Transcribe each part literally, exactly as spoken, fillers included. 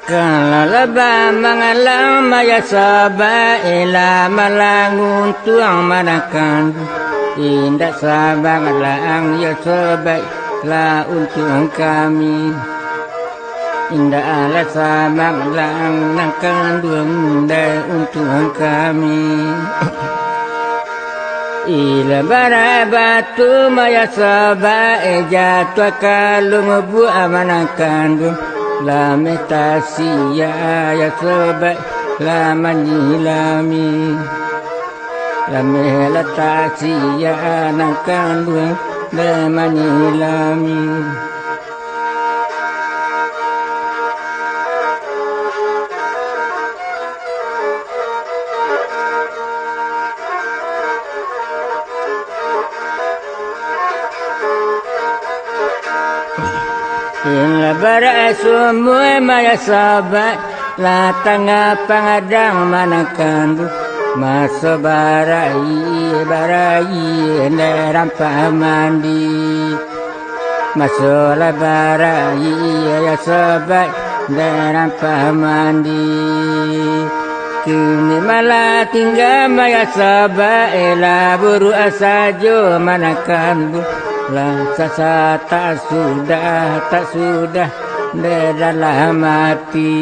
Kalau lah bamalang, yo sobaik, lah malang untuang manangkan. Indak sabalang, yo sobaik, lah untuang kami. Indak alah sabalang nan kanduang, dek untuang kami. Ilah bara batu, yo sobaik, jatuah ka lubuak manangkan. Lameh tasiak, yo sobaik, lah manyilami. Lameh lah tasiak nan kanduang, dek manyilami. Ilah bara sumua, yo sobaik, lah tangah padang manangkan. Maso barai, barai, dek rampah mandi. Maso lah barai, yo sobaik, dek rampah mandi. Kini malah tingga, yo sobaik, lah buruak sajo manangkan. Lah sasa tak sudah, tak sudah, dek dalam ati.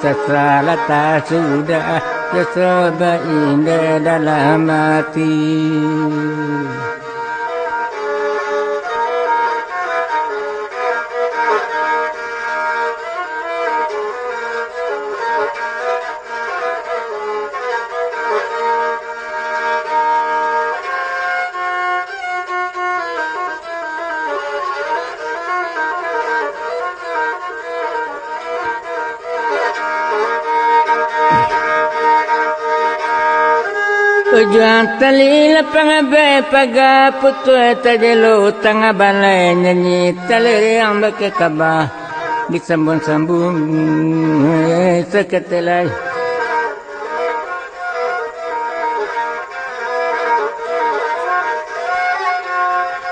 Sasa lah tak sudah, yo sobaik, dek dalam ati. Ujuang tali lapang abih, paga putuih tajelo, tangah balai nyanyi taliriang bakeh kabah, disambuang-sambuang, eh, saketek lai.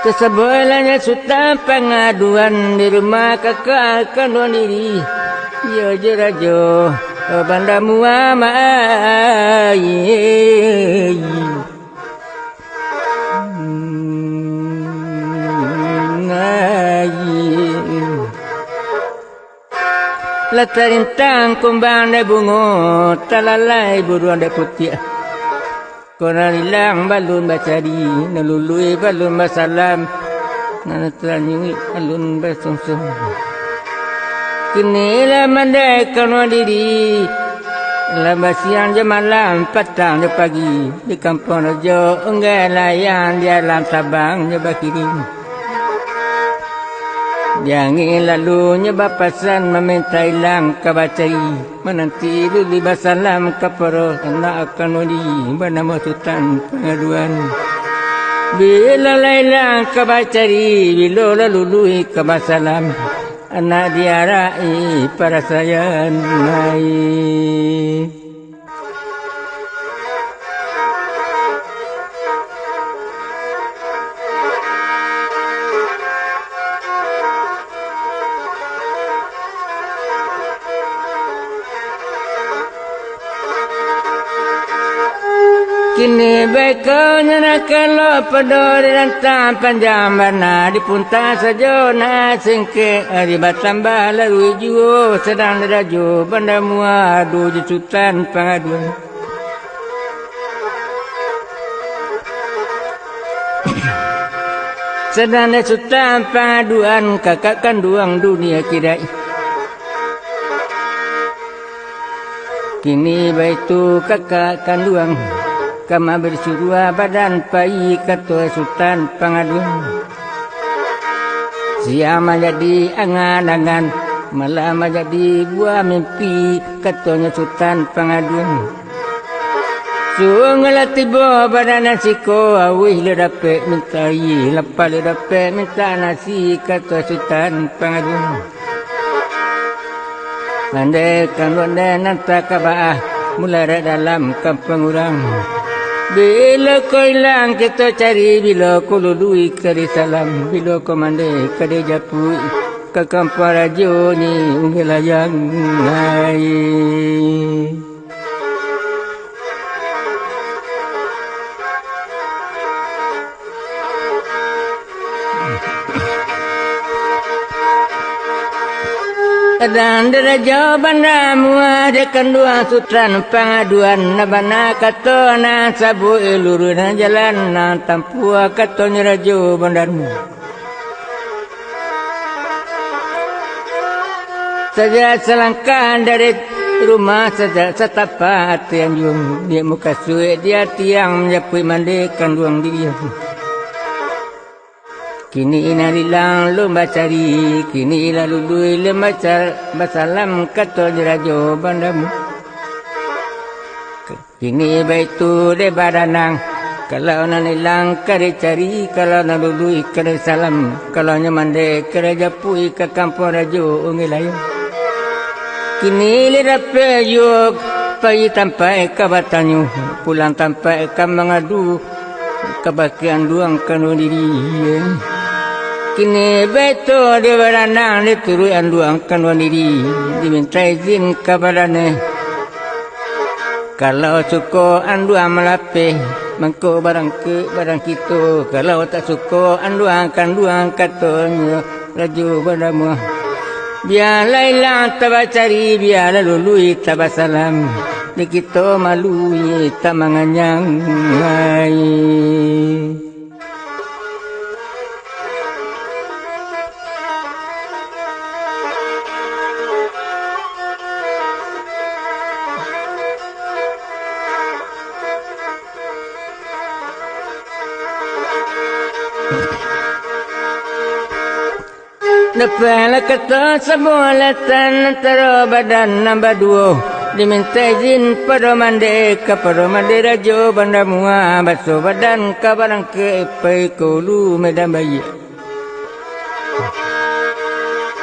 Tasabuik lah nyo Sutan Pangaduan di rumah kakak kanduang diri. Iyo jo rajo, oh, Banda Muhammad. Lah tarintang kumbang dek bungo, talalai buruang dek putiak. Ko nan ilang balun bacari, nan lului balun basalam, nan tanyuik balun basungsung. Kini lah mandai kanduang diri, lah basiang jo malam, patang jo pagi, di kampuang rajo unggai layang, di alam Sabang jo bakiri. Di angin lalu nyo bapasan, maminta ilang ka bacari, mananti lului basalam kapado anak kanduang diri banamo Sutan Pangaduan. Bilo lah ilang ka bacari, bilo lah lului ka basalam, anak diarak-i parasaian lai. Kini baiko nyo nan ka lo, pado di rantang panjang bana, dipunta sajo nan singkek, ari batambah laruih juo, sadang darajo Banda Muhammad jo Sutan Pangaduan. Sadang dek Sutan Pangaduan, kakak kanduang dunia kidai. Kini baitu kakak kanduang, ka mambari suruah badan pai, kato Sutan Pangaduan. Siang manjadi angan-angan, malam manjadi buah mimpi, katonyo Sutan Pangaduan. Sungguahlah tibo badan nan siko, auih lah dapek minta aia, lapa lah dapek minta nasi, kato Sutan Pangaduan. Andai kanduang den nan takabaa, mulai dari dalam kampuang urang. Bilo ko ilang kito cari, bilo ko lului ka disalam, bilo ko mandai ka dijapuik. ka kampuang rajo ni Unggai Layang ai. Kadang di rajo Banda Mua, di kanduang Sutan Pangaduan, nan bana kato nan sabuik, luruih nan jalan nan tampuah, katonyo rajo Banda Mua. Sajak salangkah dari rumah, sajak satapak ati anjuang, di mukasuik di ati ang, manjapuik mandi kanduang diri. Kini nan ilang lun bacari, kini lah luluih lun baca-, basalam, kato di rajo Banda Mua. Kini baitu dek badanang, kalau nan ilang ka dicari, kalau nan luluih ka disalam, kalau nyo mandeh ka dijapuik ka kampuang rajo Unggai Layang. Kini lah dapek juo pai tampaik ka batanyo, pulang tampaik ka mangadu, ka bakeh anduang kanduang diri. Kini baitu dek badanang, dituruik anduang kanduang diri, diminta izin ka badaneh. Kalau suko anduang malapeh, mangko barangkek badan kito. Kalau tak suko anduang kanduang, katonyo rajo Banda Mua. Bialah ilang tabacari, bialah luluih tabasalam, di kito malu tak manganyang ai. Dapeklah kato sabuah latan antaro badan nan baduo, diminta izin pado mandeh, kapado mandeh rajo Banda Mua, baso badan ka barangkek pai ka Hulu Medan Baiak.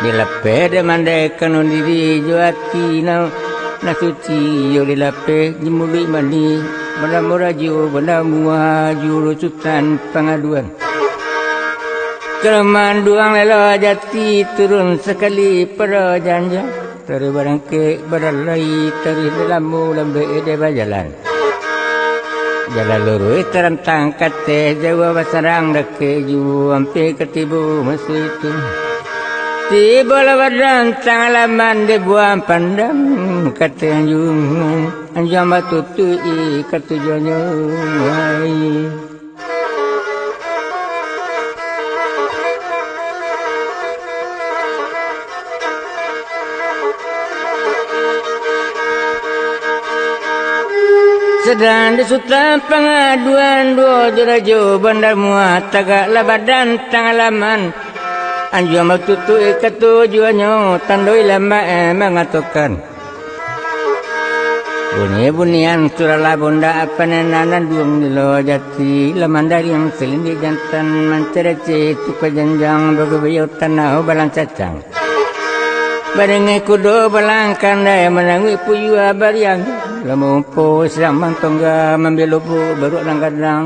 Dilapeh dek mandeh kanduang diri, jo ati nan, nan suci, jo dilapeh jo muluik manih, banamo rajo Banda Mua, juru Sutan Pangaduan. Kalaman duang lelo jati, turun sakali pado janjang. Taruih barangkek badan lai, taruih lamo lambek dek bajalan. Jalan luruih tarantang kateh, jauah basarang dakek juo, ampia ka tibo maso itu. Tibolah badan tangah laman, dibuang pandang kateh anjuang, anjuang batutuik ka tujuannyo ai. Sadang di Sutan Pangaduan, duo jo rajo Banda Mua, tagaklah badan tangah laman, anjuang batutuik ka tujuannyo, tando ilama mangatokan. Bunyi-bunyian surang lah bundak, panenan anduang lelo jati, lah mandariang salindik jantan, mancareceh tukua janjang, bagabaiau tanah balancacang. Badangih kudo balangkandai, mananguik puyuah bariang, lah maumpo silang mantongga, mambiak lobok baruak nan gadang.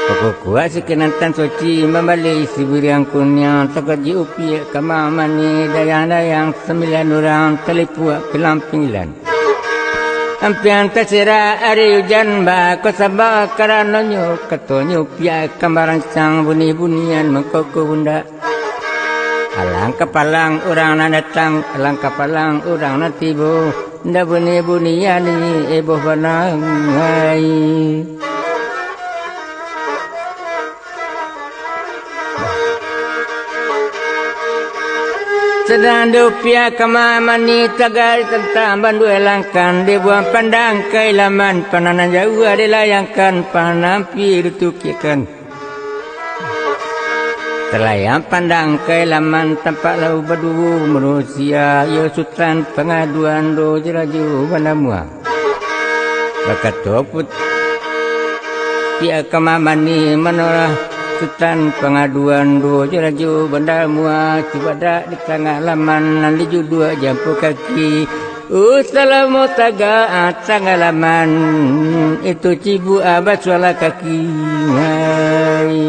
Pakukuak sikinan tan suci, mambaleh isi biriang kuniang, takaji upiak kama manih, dayang-dayang sambilan urang, talipuak kilang pinggilan. Ampiang tasirak ari ujan, baa ko saba karanonyo, katonyo upiak ka marancang, bunyi-bunyian mangko ko bundak. Alang kapalang urang nan datang, alang kapalang urang nan tibo, indak bunyi-bunyian ni eboh bana ai. Sadang di upiak kama manih, tagak ditantang banduek langkan, dibuang pandang ka ilaman, panah nan jauah dilayangkan, panah nan ampia ditukikkan. Talayang pandang ka ilaman, tampak lah baduo manusia, iyo Sutan Pangaduan, duo jo rajo Banda Mua. Bakato put-, piak kama manih, manolah Sutan Pangaduan, duo jo rajo Banda Mua, cubadak di tangah laman, nan dijuduak jampu kaki. Uh, salamo tagak, ah, tangah laman, itu cibuak, ah, basuahlah kaki. Hai.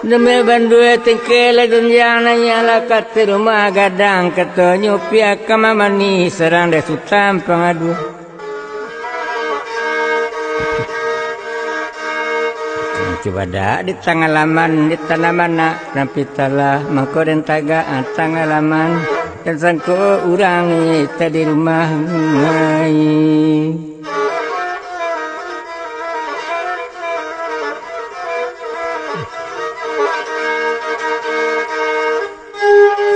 Demi bandua tengke lah janjang, naiaklah ka ateh rumah gadang, katonyo pia ka mamani, sarang dek Sutan Pangaduan. Cubadak di tangah laman, di tanah manak, nan pitalah, mangko den tagak, ah, tangah laman, den sangko urang, eh, tadi rumah, ai.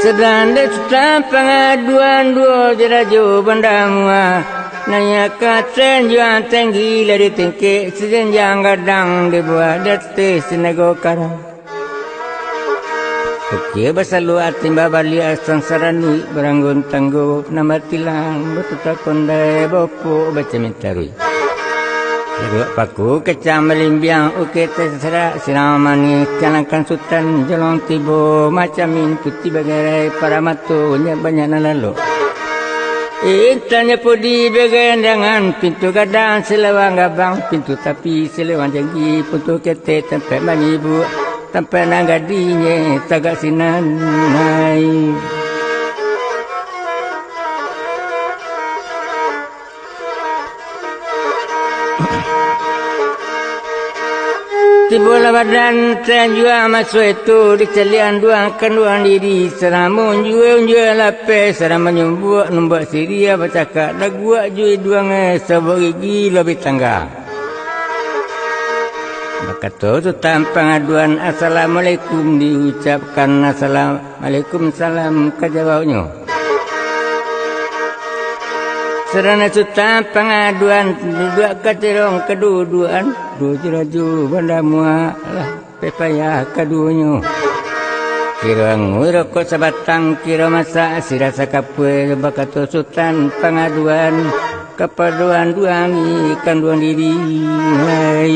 Sadang dek Sutan Pangaduan duo jo Rajo Banda Mua, naiak ka ateh junjuang tinggi lah ditengkek, sajanjang gadang dibuek di ateh sinago karang. Ukir basaluak, timba baliak, sansaranuik baranggon tanggo, nan batilang batutak kondai, bopok bacamin taruih. Iruak paku kacang balimbiang, ukir tasarak sirang manih, calangkan Sutan jolong tibo, macamin putiah bagerai, paramato banyak-banyak nan lalok. Intannyo pudi bagandangan, pintu gadang salawang gabang, pintu tapi salawang janggi, pintu ketek tampek manyibuak, tampek nan gadinyo tagak sinan, ai. Tibolah badan tanjuang, maso itu dicaliak anduang kanduang diri, saramo unjua-unjua lapeh, saramo nyumbuak-numbuak siriah, bacakak daguak jo iduang, eh, sabok gigi labiah tangga. Bakato Sutan Pangaduan, "Assalamualaikum," diucapkan, "Assalam." "Waalaikumsalam," ka jawabnyo. Sadang dek Sutan Pangaduan, duduak ka terong kadudukan, duo jo Rajo Banda Mua lah pepayah kaduonyo. Kiro angui rokok sabatang, kiro masak sirah sakapua, bakato Sutan Pangaduan, kapaduan duang ikan duang diri. Hai.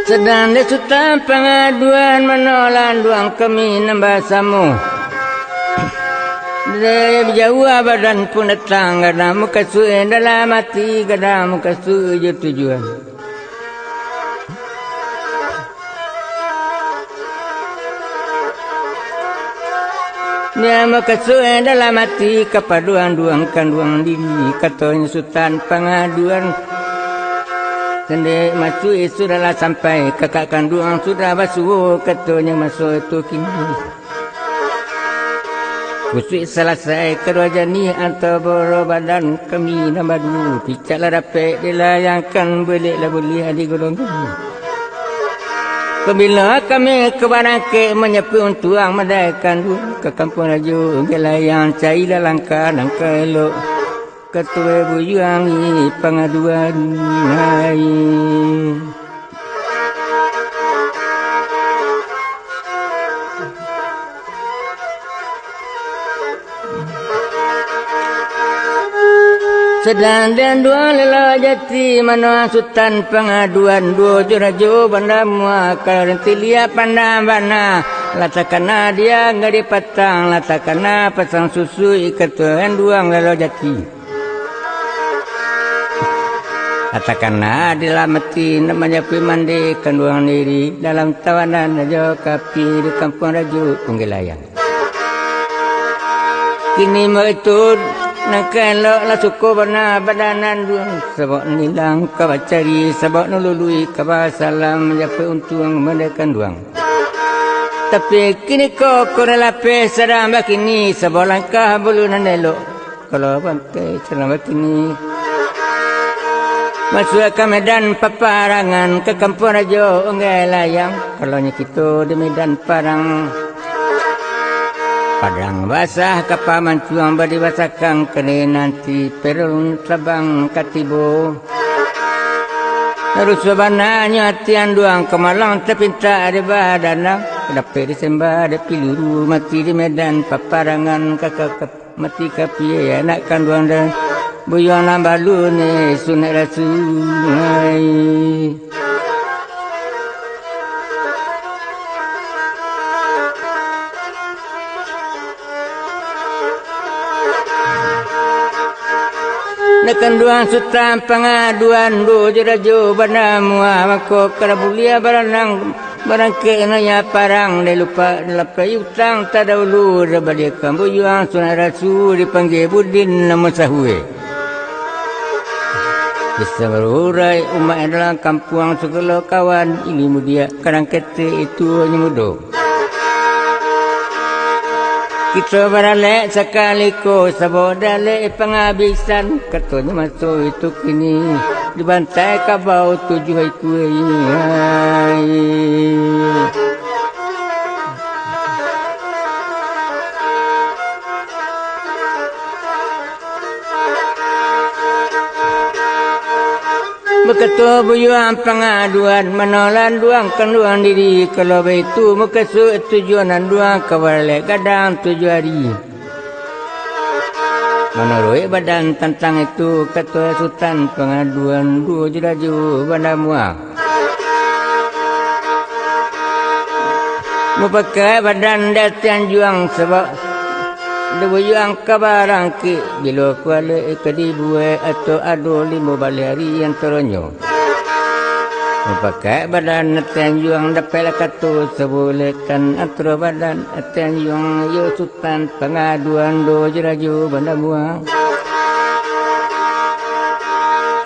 Sadang dek Sutan Pangaduan, manolah anduang kami nan basamo. Dari jauah badan pun datang, gadang mukasuik dalam ati, gadang mukasuik jo tujuan. Nyo mukasuik dalam ati, kapaduan duang kanduang diri, katonyo Sutan Pangaduan. Sandek masuik sudahlah sampai, kakak kanduang sudah basuo, katonyo maso tu kini. Kusuik salasai kaduo janiah, antaro badan kami nan baduo, picak lah dapek dilayangkan, buliak lah buliah digolongkan. Pabilo kami ka barangkek, manyapuik untuang mandai kanduang, ka kampuang Rajo Unggai Layang, carilah langkah nan ka elok. Katuo buyuang Pangaduan, hai. Sadang dek anduang Lelo Jati, manolah Sutan Pangaduan, duo jo Rajo Banda Mua, kalau den tiliak pandang bana, lah takana diang gadih patang, lah takana pasang susuik, kato anduang Lelo Jati. Lah takana di dalam ati, nak manyapuik mandai kanduang diri, dalam tawanan jo ka api, di kampuang Rajo Unggai Layang. Kini baitu nan ka elok, lah suko bana badan anduang, sabab nan ilang ka bacari, sabab nan luluih ka basalam, manyapuik untuang mandai kanduang. Tapi kini ko kurang lapeh sadang bakini, sabab langkah bulu nan elok. Kalau bangkai sadang bakini, masuak ka medan paparangan, ka kampuang Rajo Unggai Layang. Kalau nyo kito di medan parang, padang basah kapa mancuang, badi basakang kanai nanti, perun tabang ka tibo. Rusuah bana nyo ati anduang, kamalang tapintak di badan, dapek disembah dek piluru, mati di medan paparangan, kakak mati ka api anak kanduang, dan buyuang nan baluo ni sunaik rasul. Kanduang Sutan Pangaduan, duo jo Rajo Banda Mua, mako karabuliah baranang, barangkek naya parang, dek lupa lapeh utang tadahulu, dek baliakan buyuang Sunan Rasu, dipanggia Budin namo sahue. Bisa barurai umaik dalam kampuang, sagalo kawan ilimu diak, kadang ketek itu hanyo mudo. Kito baralek sakali ko, sabab dalek pangabisan, katonyo maso itu kini, dibantai kabau tujuah ikua ini. Hai. Bakato buyuang Pangaduan, mano landuang kanduang diri, kalau baitu mukasuik tujuan landuang, ka baralek gadang tujuah ari. Manuruik Badan tantang itu, kato Sutan Pangaduan, duo jo Rajo Banda Mua. Mupakaik badan di ateh anjuang, sabab di buyuang ka barangkek, bilo kualek ka dibuek, atau ado limo baleh ari antaronyo. Mupakaik badan ateh anjuang, dapeklah kato sabulekan, antaro badan ateh anjuang, iyo Sutan Pangaduan, duo jo Rajo Banda Mua.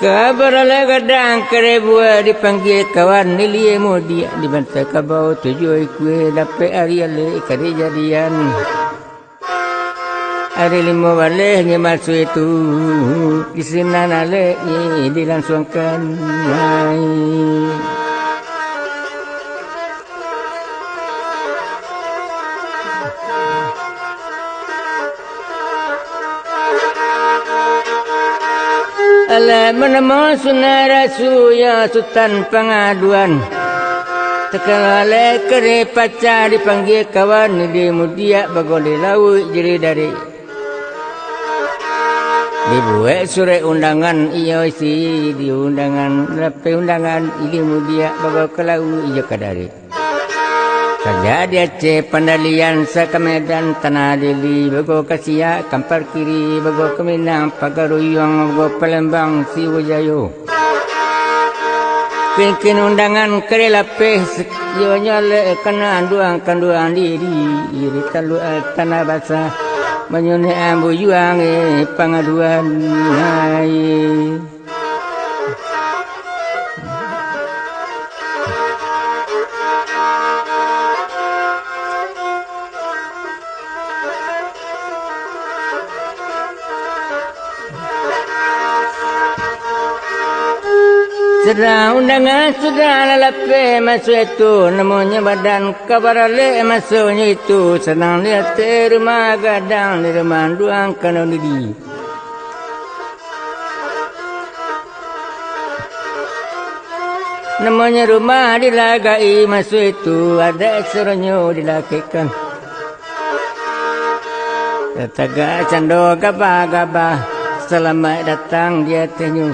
Ka baralek gadang ka dibuek, dipanggia kawan ilia mudiak, dibantai kabau tujuah ikua, dapek ari alek ka dijadian. Ari limo baleh nyo maso itu, di sinan alek nyo dilangsuangkan. Ai. Alah manamo Sunan Rasu, iyo Sutan Pangaduan. Takalo alek ka dipacah, dipanggia kawan di mudiak, bago di lauik jadi dari. Dibuek surek undangan, iyo isi di undangan, lapeh undangan ilimu diak, bago ka lauik iyo ka dari. Sajak di Aceh Pandalian, sa ka Medan Tanah Dili, bago ka Siak Kampar Kiri, bago ka Minang Pagaruyuang, bago Palembang Siwajayo. Kini-kini undangan ka dilapeh, sakiyonyo alek kanduang-kanduang diri, di taluak tanah basah, manyunek buyuang, eh, Pangaduan, ai. Sadang undangan sudah lah lapeh maso itu, namonyo badan ka baralek masonyo itu, sadang di ateh rumah gadang, di rumah anduang kanduang diri. Namonyo rumah dilagai maso itu, adaik suruahnyo dilakekkan. Tatagak cando gabah-gabah, salamaik datang di atehnyo.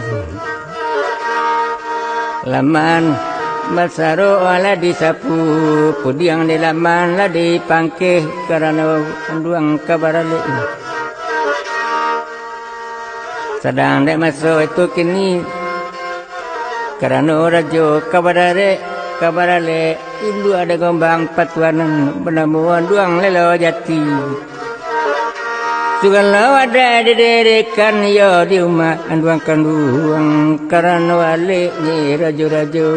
Laman basaro lah disapu, pudiang di laman lah dipangkeh, karano anduang ka baralek. Sadang dek maso itu kini, karano rajo ka bararek, ka baralek, induak dek gombang patuanan, banamo anduang lelo jati. Sagalo adaik didirekan iyo di umah anduang kanduang, karano aleknyo rajo-rajo.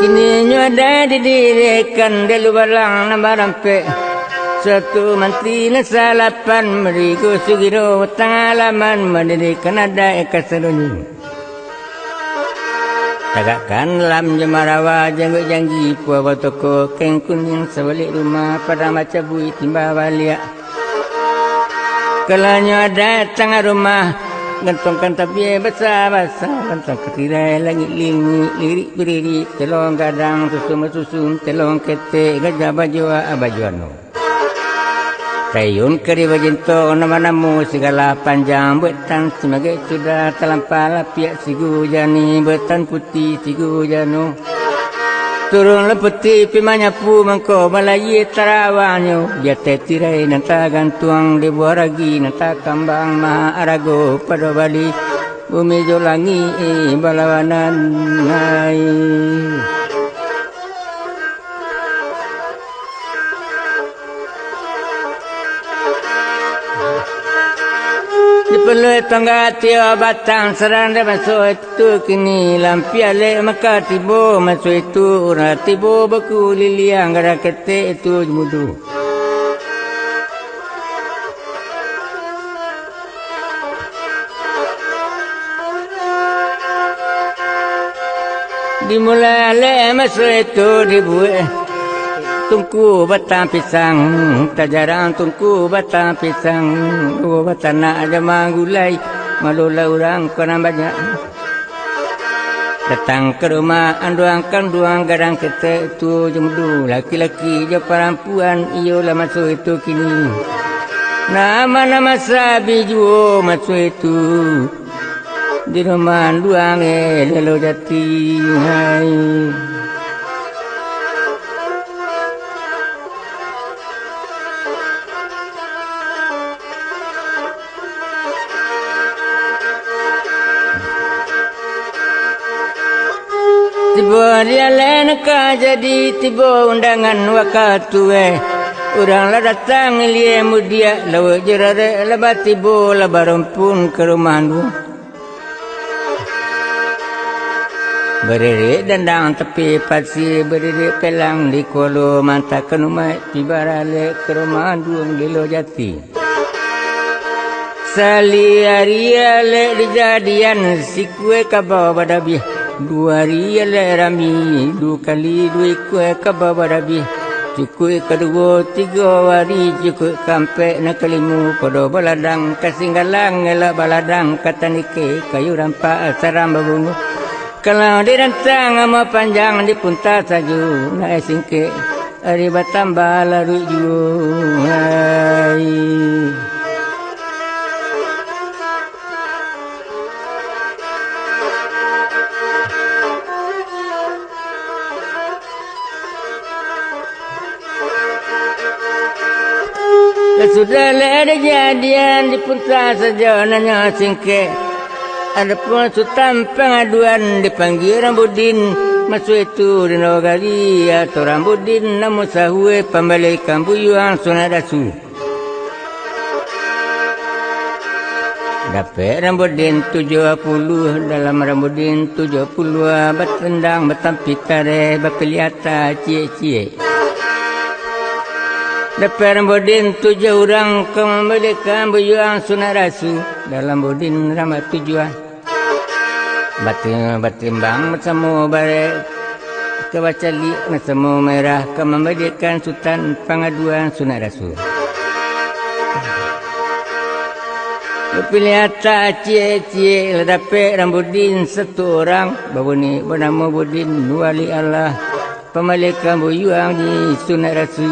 Kininyo adaik didirekan dek lubalang nan barampek. Suatu mantri nan salapan, marigo sugiro tangah laman, mandirekan adaik kasadonyo. Tagakkan lam jo marawa, jangguik janggi, puah batoko, kain kuniang, sabaliak rumah, padang bacabuik, timba baliak. Kalanyo adaik tangah rumah, gantongkan tabiah basa-basa, gantongkan tirai langik-lingik, lirik biririk, telong gadang, susun basusun, telong ketek, gajah bajuak, bajuano. Kayun kari bajinto, namo-namo sigala panjang, buatan simagek sudah talampah lapiak sigu jani, buatan putih sigu jano. Turun lapeti pi manyapu mangko balayie tarawangnyo, di ateh tirai nan tagantuang, di buah ragi nan takambang, maha arago pado bali, bumi jo langik balawanan ai. Dipaluah tongga tiok batang sarang, dek maso itu kini lampiah lek maka tibo maso itu, urang tibo bakuliliang gadang ketek itu jo mudo. Dimulai alek maso itu dibuek tungku batang pisang, tajarang tungku batang pisang, duo batanak jo manggulai, malu lah urang ko nan banyak. Datang ka rumah anduang kanduang gadang ketek tuo jo mudo, laki-laki jo parampuan, iyolah maso itu kini. Nan ma-nan ma sabi juo maso itu, di rumah anduang eh Lelo Jati, hai. Tibo di alek nan ka jadi, tibo undangan wakatu eh. Urang lah datang ilia mudiak, lauak jo rarek lah batibo, lah barumpun ka rumah anduang. Baririk dandang tapi pasia, baririk pelang di kualo, mantakan umaik pi baralek ka rumah anduang Lelo Jati. Sali ari alek dijadian, sikue kabau badabiah. Duo ari alek rami, duo kali duo ikue kabau badabiah. Cukuik kaduo, tigo ari, cukuik kaampek, nan kalimo, pado baladang ka Singgalang, elok baladang ka Tanike, kayu rampak sarang babungo. Kalau dirantang amuah panjang, dipunta sajo nan singkek, ari batambah laruik juo, hai. Lah sudah lah dijadian, dipunta sajo nan singkek. Adopun Sutan Pangaduan dipanggia Rambudin, maso itu di nagari atau Rambudin namo sahue pambalikan buyuang Sunak Dasu. Dapek Rambudin tujuah puluah, dalam Rambudin tujuah puluah, batandang batampi tareh, bapiliah ata ciek-ciek. Dapek Rambudin tujuah urang ka mambalikan buyuang Sunak Dasu, dalam Rambudin rambah tujuah. Bati-, batimbang basamo barek, ka bacaliak basamo merah, ka mambalikan Sutan Pangaduan Sunak Dasu. Bapiliah ata ciek-ciek, lah dapek Rambudin satu urang, babuni banamo Budin Wali Allah, pambalikan buyuang di Sunak Dasu.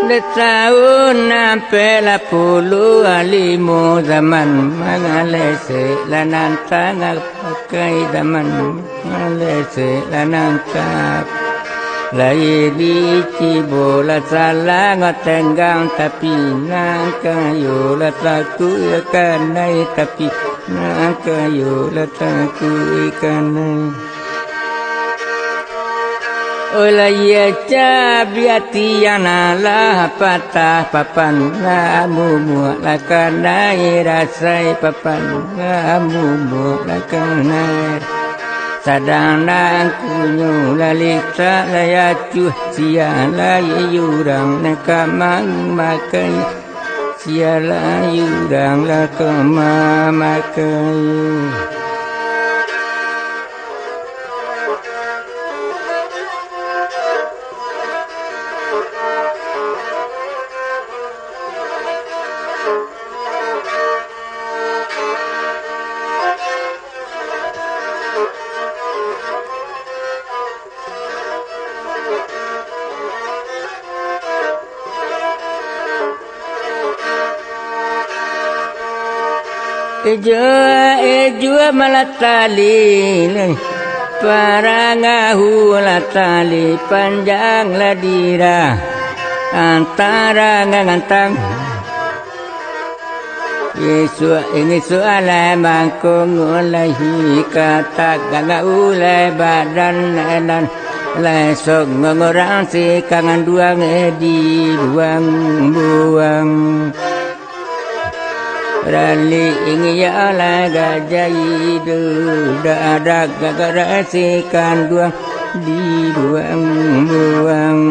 Di taun ampek lah puluah limo zaman, mangalesek lah nan tangah pakai zaman, mangalesek lah nan tangah. Lahia di Cibo lah salango tenggang, tapi nan kayo lah takuik kanai, tapi nan kayo lah takuik kanai. Olah iyo cabiak tiang nan lah patah papan, lah mumuak lah kanai rasai papan, lah mumuak lah kanai. Sadang nan kunyo lalita lai acuah, sia lai urang nan ka mamakai, sia lai urang lah ka mamakai. Ijua, ijua malah tali, parangahu lah tali, panjang lah dirah, antara ngangantang. Isuak ini sualai mangko ngolahi katak gagak ulai badan enan. Lai sok ngongorang si kanganduang dibuang-buang. Rali ingi ya lah gajai du, dak ada gagak si kanduang dibuang-buang.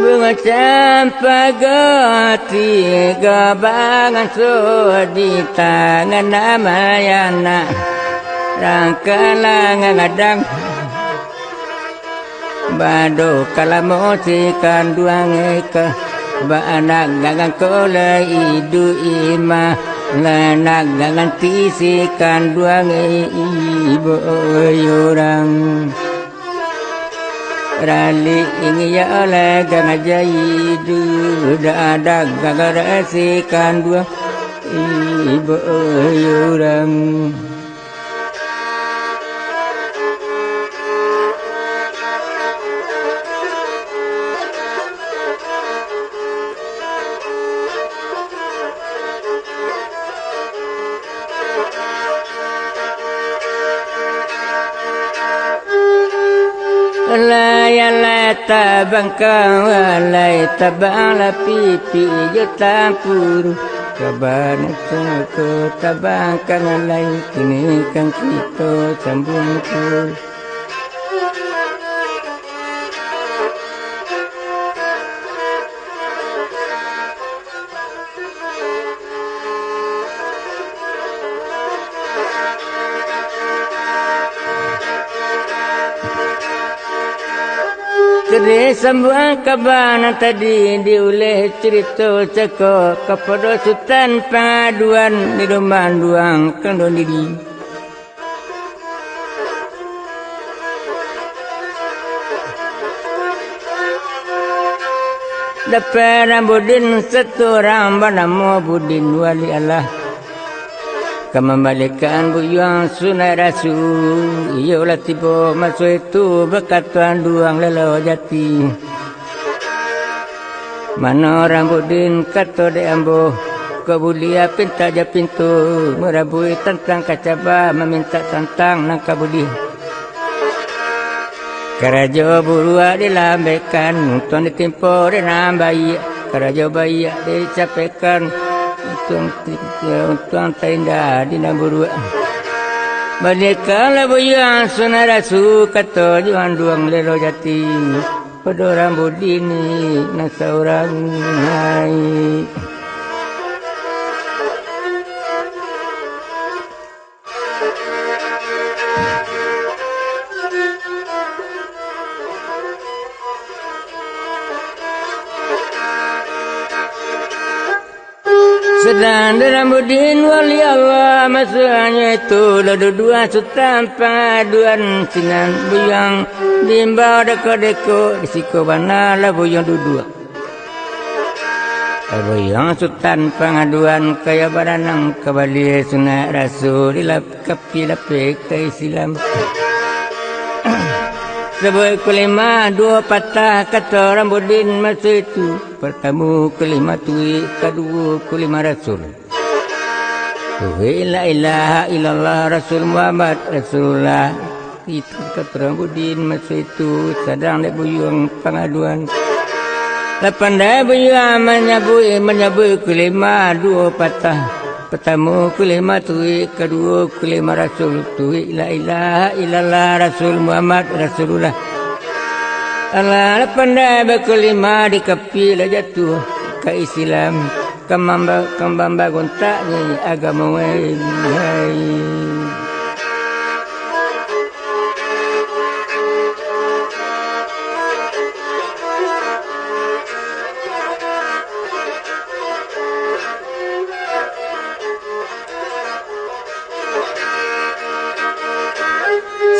Bungo campago tigo bangso di tangan amayanak, rangkalangan gadang. Bado kalamo si kanduang eka, baanak gangan ko lai iduik imah, lanak gangan ti si kanduang ibo urang. Rali ingi ya oleh gangan jaidu, dak ada gangan si kanduang ibo urang. Lai, lai tabang ka walai, tabang lah pipi jo tampuru. Kabana cako tabang ka walai, kini kan kito sambung tu. Kini sambuang kabana tadi diuleh carito cako kapado Sutan Pangaduan di Lumban Duang Kandon Didi. Dapek Budin saturang banamo Budin Wali Allah, ka mambalikan Buyuang Sunaik Rasu. Iyo lah tibo maso itu bakato anduang Lelo Jati. Mano Rambudin, kato dek ambo, ka buliah pintak jo pintu, marabuik tantang ka caba, mamintak tantang nan ka buliah. Karajo buruak dilambekan, untuang ditimpo dek nan baiak, karajo baiak dicapekkan, untuang ti-, untuang taindak di nan buruak. Baliakkanlah Buyuang Sunaik Rasu, kato jo anduang Lelo Jati. Pado Rambudin nan saurang ai. Sadang di Rambudin Wali Allah, masonyo itu lah duduak Sutan Pangaduan sinan Buyuang diimbau dako-dako, di siko bana lah Buyuang duduak. Lah Buyuang Sutan Pangaduan, kayo baranang ka baliah Sunaik Rasu, dilakapi lapeh ka Islam. Sabuik kulima duo patah, kato Rambudin maso itu. Partamo kulima tuik, kaduo kulima rasul. Tuik la ilaha illallah, Rasul Muhammad Rasulullah. Itu kato Rambudin maso itu, sadang dek buyuang pangaduan. Lah pandai buyuang manyabuik, manyabuik kulima duo patah. Partamo kulima tuik, kaduo kulima rasul. Tuik la ilaha illallah, Rasul Muhammad Rasulullah. Alah, lah pandai bakulima, di kapia lah jatuah ka Islam. Kambang ba-, kambang bagontak ni agamo, wai.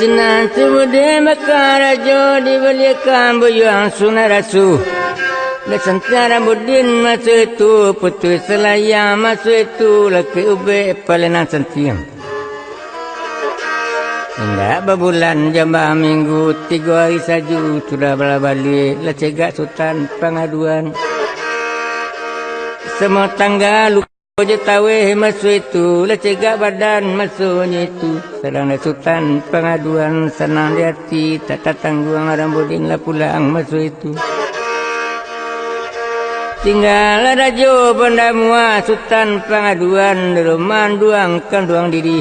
Sinan Rambudin bakarajo, dibaliakan buyuang sunan rasul. Lah santiang Rambudin maso itu, putuih salayang maso itu, lakek ubek palenang santiang. Indak babulan jambang minggu, tigo ari sajo sudah balah baliak, lah cegak Sutan Pangaduan. Samo tangga luko jo taweh maso itu, lah cegak badan masonyo itu. Sadang dek Sutan Pangaduan sanang di ati, tak tatangguang Rambudin lah pulang maso itu. Tinggalah Rajo Banda Mua, Sutan Pangaduan, di rumah anduang kanduang diri.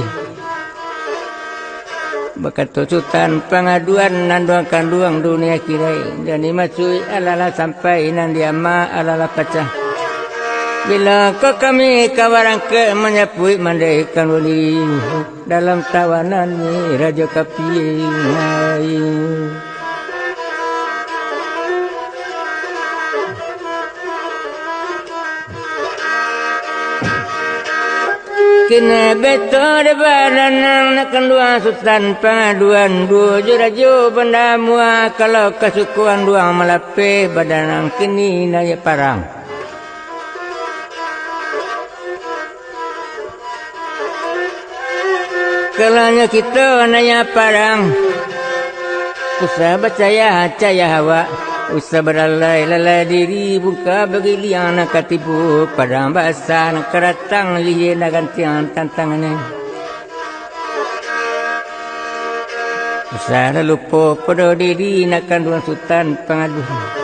Bakato Sutan Pangaduan, anduang kanduang dunia akiraik, nan dimasuik alah lah sampai, nan diama alah lah pacah. Bilo ko kami ka barangkek, manjapuik mandeh kanduang diri, dalam tawanan ni Rajo Kapia. Kini beto di badanang, nak kanduang Sutan Pangaduan, duo jo Rajo Banda Mua, kalau kasukuan duang malapeh, badanang kini naiak parang. Kalau nyo kito naiak parang, usah bacayah-cayah awak, usah balalai-lalai diri, bungka bagiliang nan ka tibo, padang basah nan ka datang, lihia nan gantiang tantangannyo. Usah lah lupo pado diri, nak kanduang Sutan Pangaduan.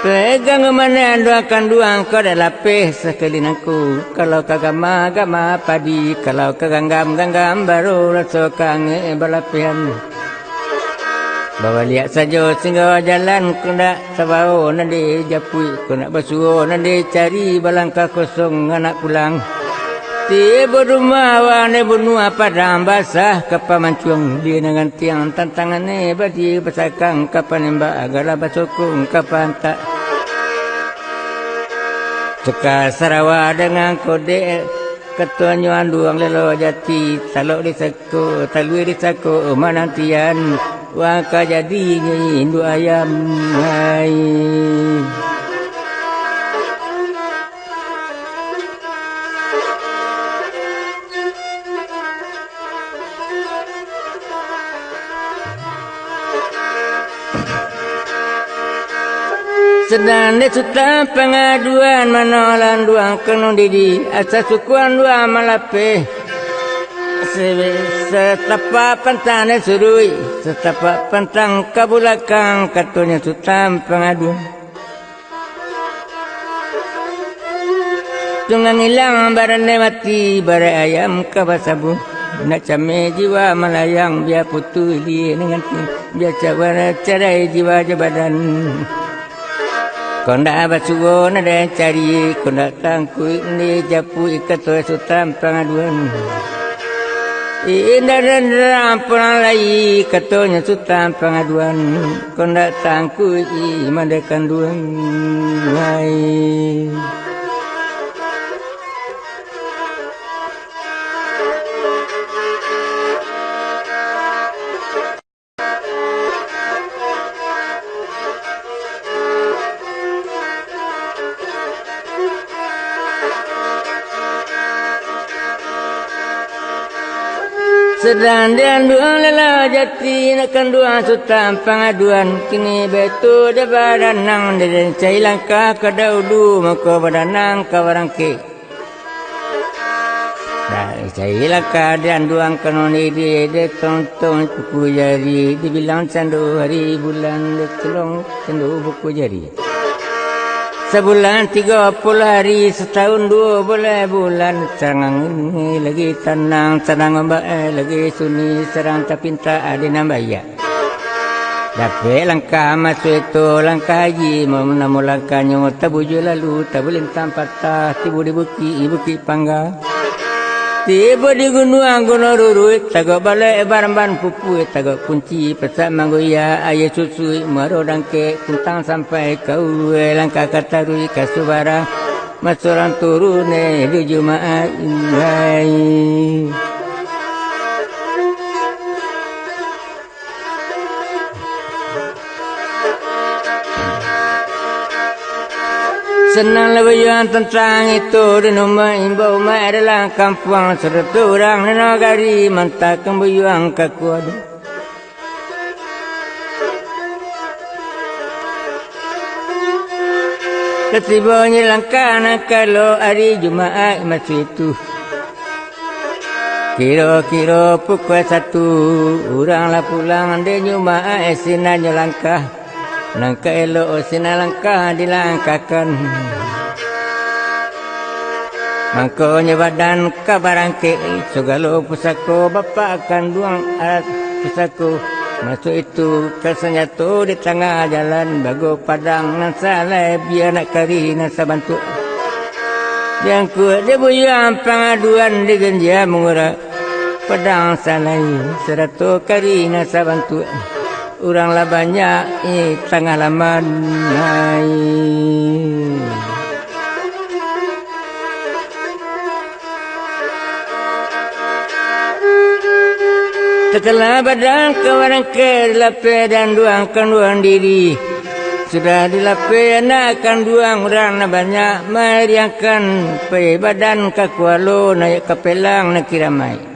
Pegang maneh anduang kanduang, kok dek lapeh sakali nangko. Kalau ka gama-gama padi, kalau ka ganggam-ganggam baro, raso ka angek balapehan. Babaliak sajo singgo jalan, kok ndak tabao nan dijapuik, kok ndak basuo nan dicari, balangkah kosong anak pulang. Tibo rumah awak nyo bunuah, padang basah ka pamancuang, lihia nan gantiang tantangannyo, badia basakang ka panembak, galah basokong ka pantak. Tuka sarawa dengan kodek, katonyo anduang lelo jati, talok di sako, talua di sako, manantian, wang ka jadi induak ayam, hai. Sadang dek Sutan Pangaduan, mano lah anduang kanduang diri, asa sukuan duang malapeh. Se-, satapak pantang dek suruik, satapak pantang ka bulakang, katonyo Sutan Pangaduan. Tunggang ilang barandai mati, barek ayam ka basabuah. Nak cameh jiwa malayang, bia putuih lihia nan gantiang, bia cawa carai jiwa jo badan. Kok ndak basuo nan den cari, kok ndak tangkuik nan dijapuik, kato Sutan Pangaduan. Indak den pulang lai, katonyo Sutan Pangaduan. Kok ndak tangkuik mandeh kanduang, ai. Sadang di anduang lalau jati, nak kanduang Sutan Pangaduan. Kini baitu di badanang, di cari langkah ka daulu, mako badanang ka barangkek. Nah, cari langkah di anduang kanduang diri, di tontong puku jari, dibilang cando hari bulan, di tulung cando puku jari. Sabulan tigo puluah hari, satahun duo baleh bulan, sanang angin lagi tanang, sanang ombak lagi sunyi, sadang tapintak adi nan baiak. Dapek langkah masuak itu, langkah haji, manamo langkahnyo, tabujua lalu, tabulintang patah, tibo di bukik, bukik pangga. Tibo di gunuang, gunuang ruruik, tagak balek baramban pupuik, tagak kunci pasak manggoyak, aia susuik muaro dangkek, kuntang sampai ka uluai, langkah ka taruih ka subarang, masorang turun eh di Jumaat, ai. Sanang lah bayuang tantang itu, di rumah imbau umaik dalam kampuang, sarato urang di nagari, mantakan bayuang ka kuado. Lah tibonyo langkah nan ka elok, ari Jumaat masuak itu. Kiro-kiro pukua satu, urang lah pulang di Jumaat, sinannyo langkah. Nan ka elok sinan langkah dilangkahkan. Mangkonyo badan ka barangkek, sagalo pusako bapak kanduang alat pusako. Masuak itu ka sanjato di tangah jalan, bago padang nan salai, bia nak kari nan sabantuak. Diangkuak di buyuang Pangaduan, diganjia mangurak padang salai, sarato kari nan sabantuak. Urang lah banyak, eh, tangah laman, ai. Takana badan ka barangkek, dilapeh di anduang kanduang diri. Sudah dilapeh anak kanduang, urang nan banyak mairiangkan, pai badan ka kualo, naiak ka pelang nan kiramaik.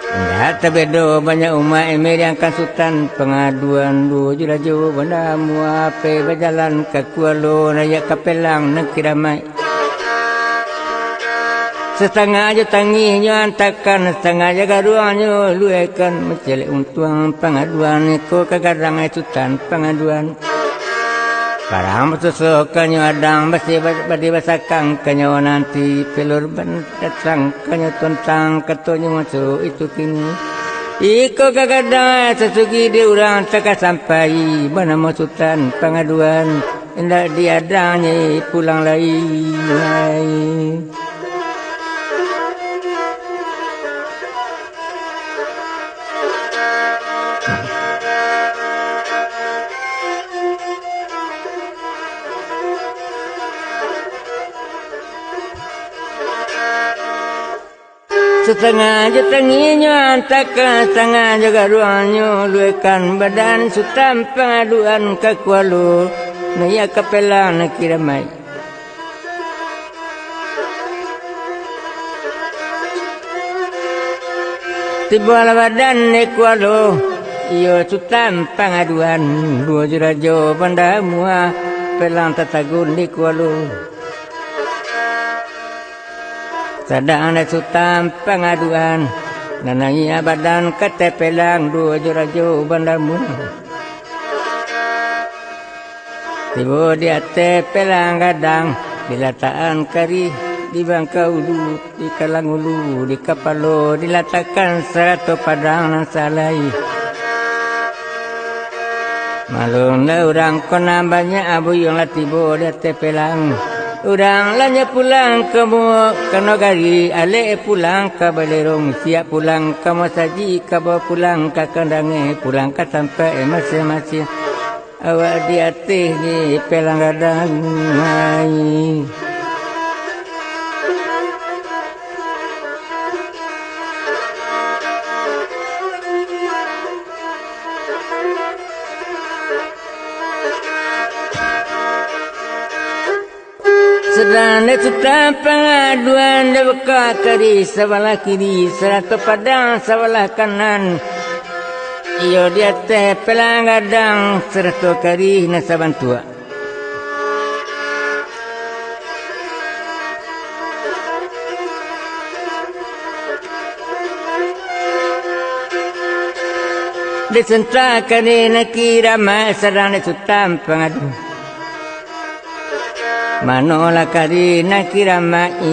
Indak tabedo banyak umaik mairiangkan Sutan Pangaduan, duo jo Rajo Banda Mua, pai bajalan ka kualo, naiak ka pelang nan kiramaik. Satangah jo tangih nyo antakan, satangah jo garuang nyo luekan, mancaliak untuang Pangaduan, iko ka gadang ai Sutan Pangaduan. Parang basuso kanyo adang, basi ba-, badi basakang kanyo nanti, pilur ban-, datang kanyo tuntang, katonyo masuak itu kini. Iko ka gadang ai sasugi di urang, takah sampai banamo Sutan Pangaduan. Indak diadangnyo pulang lai. Satangah jo tangihnyo antakan, satangah jo garuangnyo luekan, badan Sutan Pangaduan ka kualo, naiak ka pelang nan kiramaik. Tibolah badan di kualo, iyo Sutan Pangaduan, duo jo Rajo Banda Mua, pelang tatagun di kualo. Sadang dek Sutan Pangaduan, nan naiak badan ka ateh pelang, duo jo Rajo Banda Mua. Tibo di ateh pelang gadang, dilatakan kari, di bangka ulu, di kalang ulu, di kapalo, dilatakan sarato padang nan salai. Malum lah urang ko nan banyak, buyuang lah tibo di ateh pelang. Urang lah nyo pulang ka muko nagari, alek pulang ka balerong, siap pulang ka masajik, ka bapulang ka kandang, pulang ka tampek masiang-masiang. Awak di ateh ni pelang gadang ai. Nan dek Sutan Pangaduan, dek bukak kari sabalah kiri, sarato padang sabalah kanan. Iyo di ateh pelang gadang, sarato kari nan sabantuak. Disentak kari nan kiramaik, sadang dek Sutan Pangadu. Manolah kari nan kiramaik,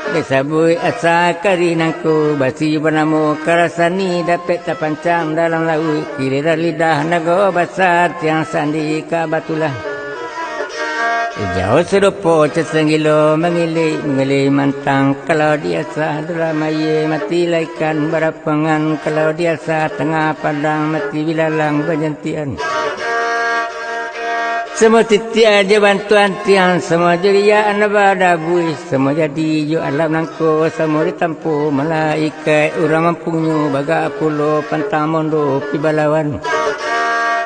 disabuik asa kari nangko, basi banamo karasani, dapek tapancang dalam lauik, kiriran lidah nago basa, tiang sandi ka batulah. Ijau sadopo casanggilo, mangilik-mangilik mantang, kalau diasah dalam aia, mati lah ikan barapangan, kalau diasah tangah padang, mati bilalang bajantian. Samo titiak jo bantuan tiang, samo jo riak nan badabuih, samo jadi jo alam nangko, samo ditampo malaikaik, urang mampunyo bagak pulo, pantang mondo pi balawan.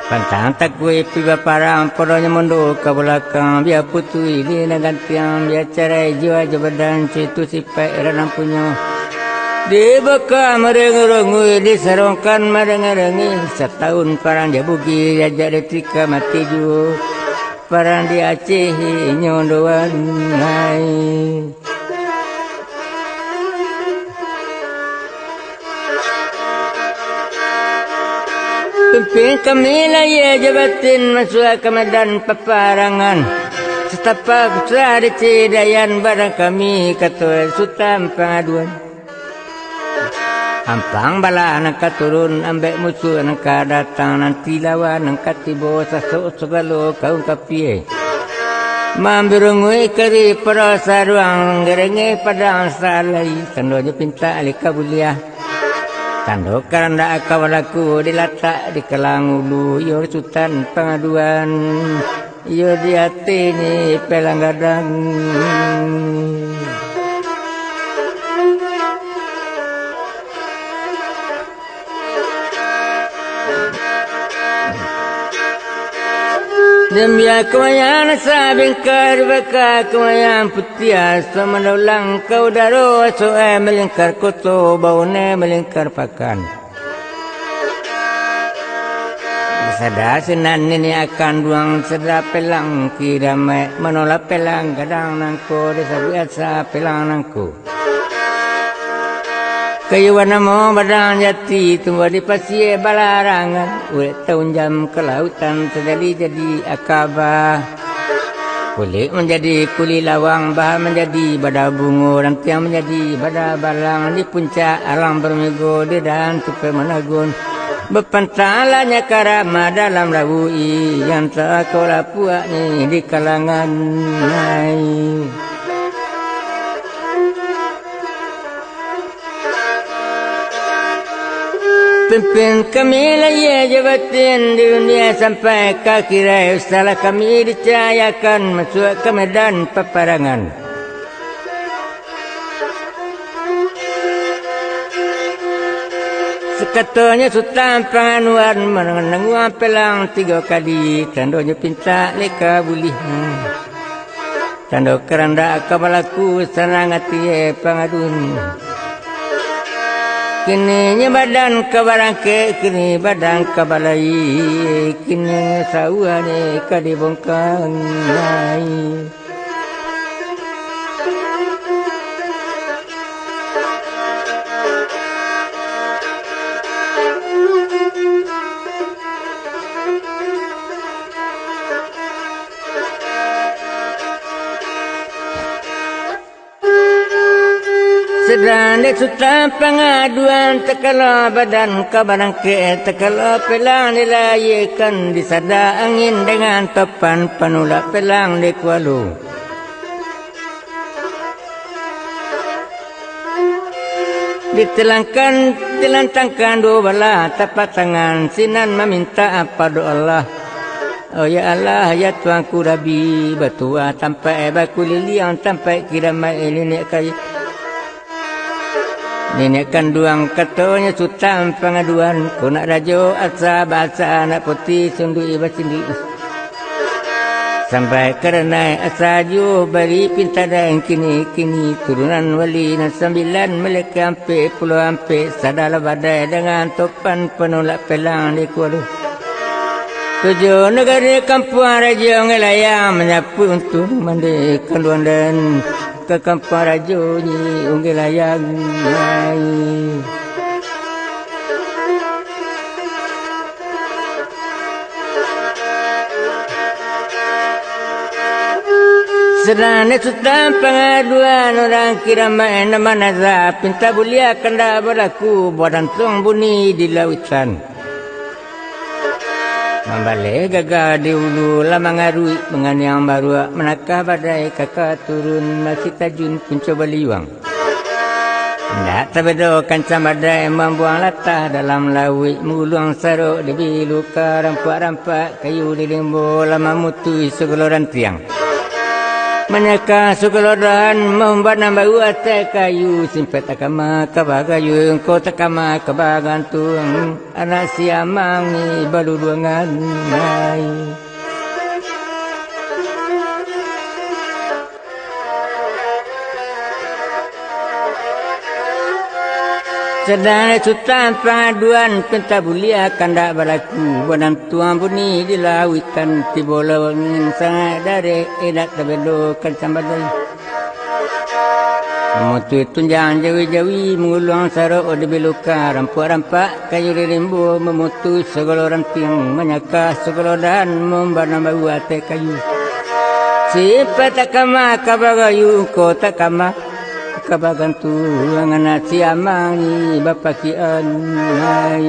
Pantang takuik pi baparang, podonyo mondo ka balakang, bia putuih di nan gantiang, bia carai jiwa jo badan, cuitu sipaik ranang punyo. Di Bakah marengeh-rengeh, di Sarongkan marengeh-rengeh, satahun parang jo Bugih, ajak di Tika mati juo, parang di Aceh inyo doan ai. Pimpin kami lahia jo batin, masuak ka madan paparangan. Satapak putra di Cidayan, barang kami kato Sutan Pangaduan. Ampang bala nan ka turun, ambek musuah nan ka datang, nanti lawan nan ka tibo, sasok sagalo kaum kapia. Mambirunguik kari pado saruang, garengeh padang salai, tando jo pintak lika buliah. Tando karandak ka balaku, dilatak di kalang ulu, iyo Sutan Pangaduan, iyo di ateh ni pelang gadang. Dambia kamayan sabingka, dibaka kamayan putiah, samandaulang ka udaro, soai malingkar koto, baunai malingkar pakan. Sada sinan niniak kanduang, sada pelang kiramaik, manolah pelang gadang nangko, disabuik asa pelang nangko. Kayu banamo badang jati, tumbuah di pasia balarangan, urek taunjam ka lautan, tajadi-jadi akaba. Kulik manjadi kulik lawang, bahan manjadi bada bungo, rantiang manjadi bada balang, di puncak alang barmigo, di dahan tupai managun. Bapantang alatnyo ka ramah dalam lauik, yang tak kau lapuak ni di kalangan ai. Pimpin kami lahia jo batin, di dunia sampai ka akhirai, salah kami dicahayakan, masuak ka madan paparangan. Sakatonyo Sutan Pangaduan, mananguang pelang tigo kali, tandonyo pintak leka buliah. Tando karandak ka balaku, sanang ati e Pangaduan. Kini nyo badan ka barangkek, kini badan ka balai, kini nyo sauah ni ka dibongkang ai. Sadang dek Sutan Pangaduan, takalo badan ka barangkek, takalo pelang dilayiakan, disada angin dengan topan, panulak pelang di kualu. Ditilangkan, tilantangkan duo balah tapak tangan, sinan mamintak pado Allah. Oh ya Allah, ya Tuanku Rabi, batuah tampaik, bakuliliang tampaik, kiramaik niniak kayu. Niniak kanduang katonyo Sutan Pangaduan, ko nak rajo asa basa, nak putih sunduik basinduik. Sampai karano asa juo bari pinta dan kini-kini turunan wali nan sambilan, malaikat ampek puluah ampek, sadalah badai dengan topan panulak pelang di kuala. Tujuh nagari kampuang rajo Unggai Layang, manyapu untuang mandi kanduang dan ka kampuang rajo ni Unggai Layang. Sadang dek Sutan pangaduan urang kiramaik nan manaza, pinta buliah kandak balaku, badantuang bunyi di lautan. Mambaleh gagah di ulu, lah mangaruik manganiang baruak, manakah badai kaka turun, masih tajun punco baliuang. Indak tabedo kancang badai mambuang latah dalam lauik, manguluang sarok di biluka, rampuak-rampak kayu di limbo, lah mamutuih sagalo rantiang. Manyakah sagalo dahan, maumbat nan baru ateh kayu, simpek takama ka bagayuang, ko takama ka bagantuang, anak siamang ni baluduangan ai. Sadang dek Sutan pangaduan, pinta buliah kandak balaku, badantuang bunyi di lautan, tibo lawangin sangaik dareh, indak tabedo kancang badai. Mamutuih tunjang jawi-jawi, manguluang sarok di biluka, rampuak-rampak kayu di limbo, mamutuih sagalo rantiang, manyakah sagalo dahan, maumbat nan baru ateh kayu. Simpek takama ka bagayu, ko takama ka bagantuang, anak siamang ni bapakian ai.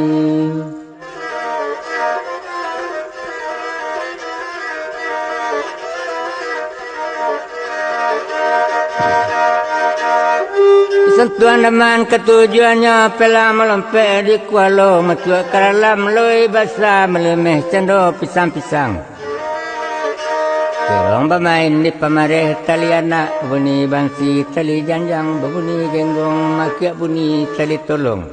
Santuang daman katujuannyo, pelang malompek di kualo, masuak ka dalam loi basa, malemeh cando pisang-pisang. Terong bamain di pamareh, tali anak babunyi bansi, tali janjang babunyi genggong, makiak bunyi tali tolong.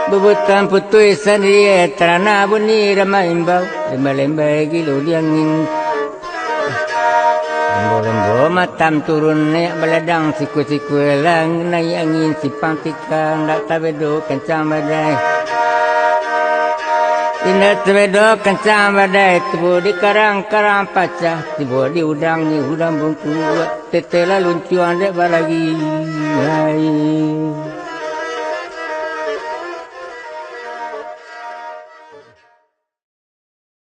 Bubutan putuih sandiri, taranak bunyi ramah imbau, lembai-lembai gilo di angin. Lembo-lembo matam turun, naiak baladang sikua-sikua, lah naiak angin simpang tikang, ndak tabedo kancang badai. Indak tabedo kancang badai, tibo di karang, karang pacah, tibo di udang, di udang bungkuak, teteh lah luncuang dek balari. Hai.